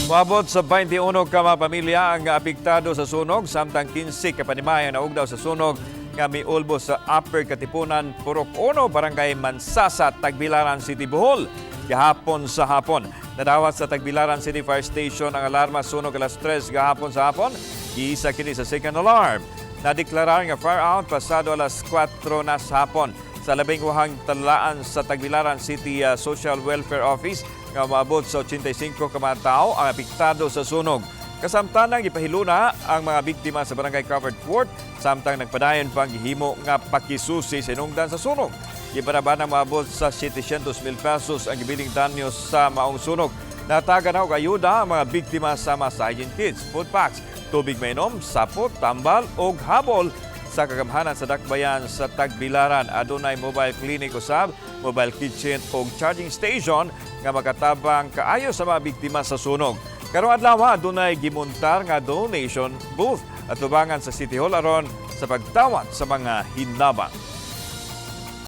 Moabot sa 21 ka mga pamilya ang apektado sa sunog, samtang 15 ka panimalay naugdaw sa sunog nga miulbo sa Upper Katipunan, Purok 1, Barangay Mansasa, Tagbilaran City, Bohol gahapon sa hapon. Nadawat sa Tagbilaran City Fire Station ang alarma sunog alas 3 gahapon sa hapon. Giisa kini sa second alarm. Nadeklarar nga fire out pasado alas 4 na sa hapon. Sa 11 talaan sa Tagbilaran City Social Welfare Office nga moabot sa 85 ka mga tao ang apektado sa sunog. Kasamtanang gipahiluna ang mga biktima sa Barangay Covered Court samtang nagpadayon pa ang gihimo nga pakisusi sa hinungdan sa sunog. Gibanabana moabot sa 700 mil pesos ang gibiling danyo sa maong sunog. Natagan na og ayuda ang mga biktima sama sa hygiene kits, food packs, tubig mainom, sapot, tambal ug habol sa kagamhanan sa Dakbayan sa Tagbilaran. Adunay mobile clinic usab, mobile kitchen ug charging station nga makatabang kaayo sa mga biktima sa sunog. Karong adlaw, adunay gimuntar nga donation booth at tubangan sa City Hall aron sa pagdawat sa mga hinabang.